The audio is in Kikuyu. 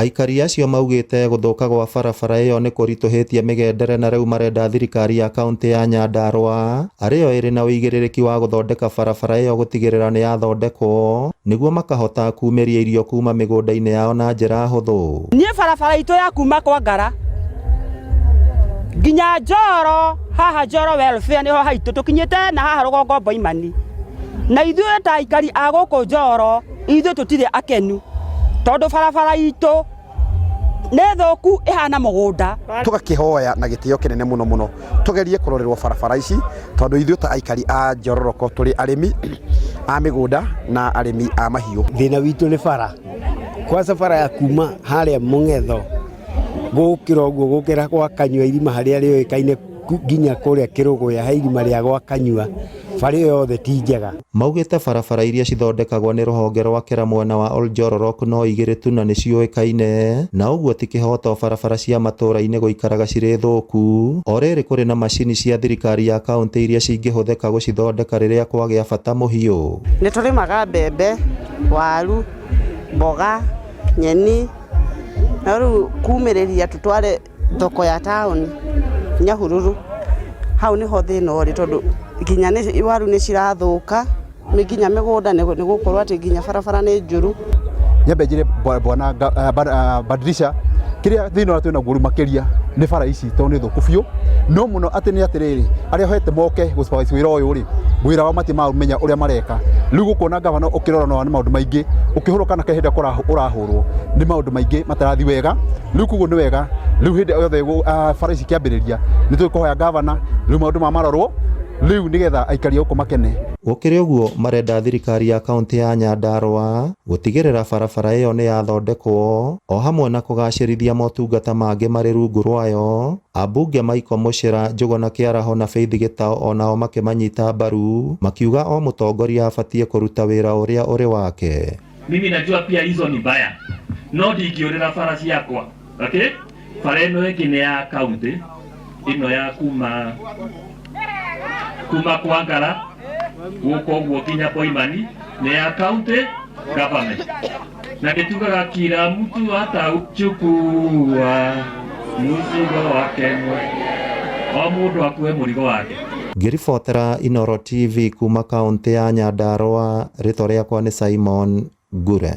Aikari acio maugĩte gũthũka gwa barabara ĩyo nĩ kũritũhĩtie mĩgendere na rĩu marenda thirikari ya kaunti ya Nyandarua arĩyo ĩrĩ na ũigĩrĩrĩki wa gũthondeka barabara ĩyo gũtigĩrĩra nĩ yathondekwo nĩguo makahota kumĩria irio kuma mĩgũnda-inĩ yao na njĩra hũthũ. Niĩ barabara itũ ya kuma kwa Ngara nginya Njoro, haha Njoro welfare nĩho haitũ tũkinyĩte na haha rũgongo Boimani, na ithuĩ ta aikari a gũkũ Njoro ithuĩ tũtirĩ akenu tondũ barabara itũ nĩ thũku ĩhana mũgũnda. Tũgakĩhoya na gĩtĩo kĩnene mũno mũno tũgerie kũrorerwo barabara ici tondũ ithuĩ ta aikari a Njororoko tũrĩ arĩmi a mĩgũnda na arĩmi a mahiũ. Thĩna witũ nĩ bara, kwanza bara ya kuma harĩa Mũng'etho gũkĩra ũguo gũkĩra gwa Kanyua irima harĩa rĩũĩkaine nginya kũrĩa Kĩrũgũya he irima rĩa gwa Kanyua, bara ĩyo yothe ti njega. Maugĩte barabara iria cithondekagwo nĩ rũhonge rwa KERA mwena wa Oljororok no igĩrĩ tu na nĩciũĩkaine, na ũguo ti kĩhoto barabara cia matũra-inĩ gũikaraga cirĩ thũku o rĩrĩ kũrĩ na macini cia thirikari ya kauntĩ iria cingĩhũthĩka gũcithondeka rĩrĩa kwagĩa bata mũhiũ. Nĩ tũrĩmaga mbembe, waru, mboga, nyeni, no rĩu kumĩrĩria tũtware thoko ya taũni Nyahururu, hau nĩho thĩna ũrĩ tondũ nginya waru nĩ cirathũka, nginya mĩgũnda nĩ gũkorwo atĩ nginya barabara nĩ njũru. Nyambe njĩre bwana Badilisha kĩrĩa thĩna ũrĩa twĩnaguo rĩu makĩria nĩ bara ici tondũ nĩ thũku biũ no mũno atĩ nĩ atĩrĩrĩ arĩa hoete moke gũ supervise wĩra ũyũ rĩ wĩra wao matimamenya ũrĩa mareka rĩu gũkuona gavana ũkĩrora no nĩ maũndũ maingĩ ũkĩhũrwo kana hĩndĩ ĩrĩa ũrahũrwo nĩ maũndũ maingĩ matarathi wega rĩu koguo nĩ wega rĩu hĩndĩ yothe bara ici ikĩambĩrĩria nĩ tũkũhoya gavana rĩu maũndũ maya marorwo rĩu nĩgetha aikari a gũkũ makene. Gũkĩrĩ ũguo marenda thirikari ya kaunti ya Nyandarua gũtigĩrĩra barabara ĩyo nĩ yathondekwo o hamwe na kũgacĩrithia motungata mangĩ marĩ rungu rwayo. Ambunge Michael Muchira, Njũgũna Kĩaraho na Faith Gĩtao onao makĩmanyita mbaru makiuga o mũtongoria abatiĩ kũruta wĩra ũrĩa ũrĩ wake. Mimi najua pia hizo ni mbaya, no ndingĩũrĩra bara ciakwa. Okay, bara ĩno ĩngĩ nĩ ya kaunti ĩno ya kuma kwa Ngara gũkũ ũguo nginya Boimani nĩ ya county government, na nĩtugaga kila mtu atauchukua mzigo wake mwenyewe, o mũndũ akue mũrigo wake. Ngĩribotera Inooro TV kuma kaunti ya Nyandarua, rĩtwa rĩakwa nĩ Simon Ngure.